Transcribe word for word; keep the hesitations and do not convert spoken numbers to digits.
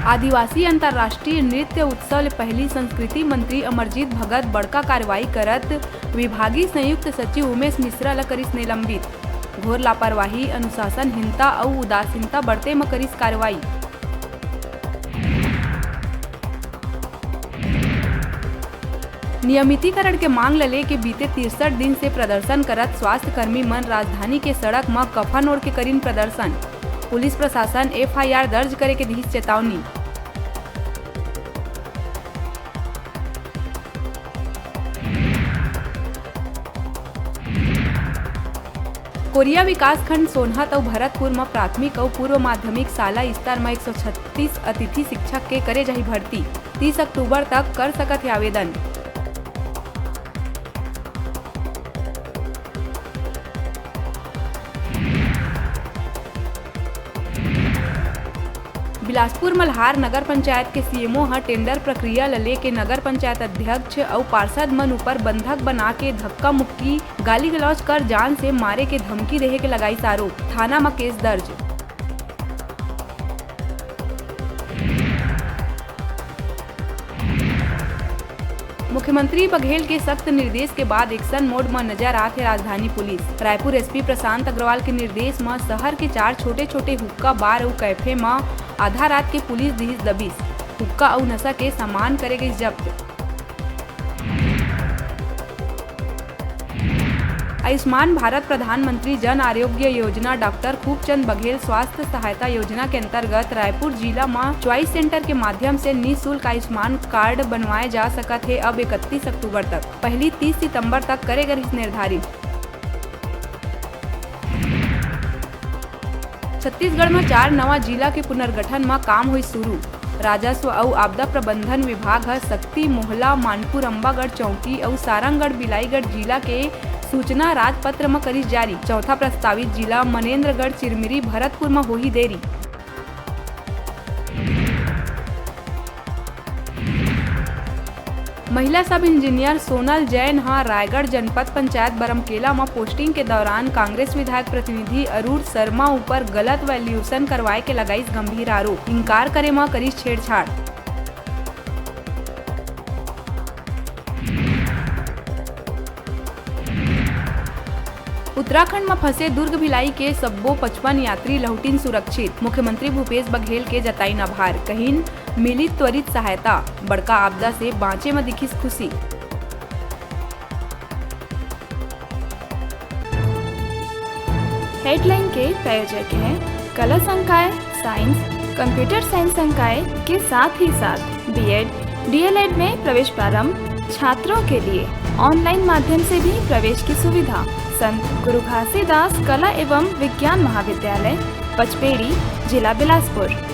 आदिवासी अंतर्राष्ट्रीय नृत्य उत्सव ले पहिली संस्कृति मंत्री अमरजीत भगत बड़का कार्रवाई करत विभागीय संयुक्त सचिव उमेश मिश्रा ल करिस निलंबित। घोर लापरवाही, अनुशासनहीनता अउ उदासीनता बरते म करिस कार्रवाई। नियमितीकरण के मांग ल लेके बीते तिरसठ दिन से प्रदर्शन करत स्वास्थ्य कर्मी मन राजधानी के सड़क म कफन ओढ़ के करिन प्रदर्शन। पुलिस प्रशासन एफआईआर दर्ज करे के दिहिस चेतावनी। कोरिया विकासखंड सोनहत अउ भरतपुर म प्राथमिक अउ पूर्व माध्यमिक शाला स्तर म एक सौ छत्तीस अतिथि शिक्षक के करे जाही भर्ती। तीस अक्टूबर तक कर सकत हे आवेदन। बिलासपुर मल्हार नगर पंचायत के सीएमओ ह टेंडर प्रक्रिया ल लेके नगर पंचायत अध्यक्ष अउ पार्षद मन ऊपर बंधक बना के धक्का मुक्की, गाली गलौज कर जान से मारे के धमकी देहे के लगाइस आरोप, थाना म केस दर्ज। मुख्यमंत्री बघेल के सख्त निर्देश के बाद एक्शन मोड म नजर आत हे राजधानी पुलिस। रायपुर एसपी प्रशांत अग्रवाल के निर्देश म शहर के चार छोटे-छोटे हुक्का बार अउ कैफे म आधा रात के पुलिस दिहिस दबिश। हुक्का अउ नशा के सामान करे गइस जब्त। आयुष्मान भारत प्रधानमंत्री जन आरोग्य योजना डॉक्टर खूबचंद बघेल स्वास्थ्य सहायता योजना के अंतर्गत रायपुर जिला म च्वाइस सेंटर के माध्यम से निशुल्क आयुष्मान कार्ड बनवाए जा सकत हे अब इकतीस अक्टूबर तक। पहली तीस सितंबर तक करे गे रिहिस निर्धारित। छत्तीसगढ़ म चार नवा जिला के पुनर्गठन म काम होइस शुरू। राजस्व अउ आपदा प्रबंधन विभाग ह सक्ती, मोहला, मानपुर, अम्बागढ़ चौकी अउ सारंगढ़ बिलाईगढ़ जिला के सूचना राजपत्र म करिस जारी। चौथा प्रस्तावित जिला मनेन्द्रगढ़ चिरमिरी भरतपुर म होही देरी। महिला सब इंजीनियर सोनल जैन ह रायगढ़ जनपद पंचायत बरमकेला म पोस्टिंग के दौरान कांग्रेस विधायक प्रतिनिधि अरुण शर्मा ऊपर गलत वैल्यूएशन करवाए के लगाइस गंभीर आरोप, इंकार करे म करिस छेड़छाड़। उत्तराखंड म फंसे दुर्ग भिलाई के सब्बो पचपन यात्री लहुटिन सुरक्षित। मुख्यमंत्री भूपेश बघेल के जताइन आभार, कहिन मिली त्वरित सहायता, बड़का आपदा से बांचे म दिखिस खुशी। हेडलाइन के प्रायोजक हैं कला संकाय, साइंस, कंप्यूटर साइंस संकाय के साथ ही साथ बीएड, डीएलएड में प्रवेश प्रारंभ, छात्रों के लिए ऑनलाइन माध्यम से भी प्रवेश की सुविधा। संत गुरु घासीदास कला एवं विज्ञान महाविद्यालय, पचपेड़ी, जिला बिलासपुर।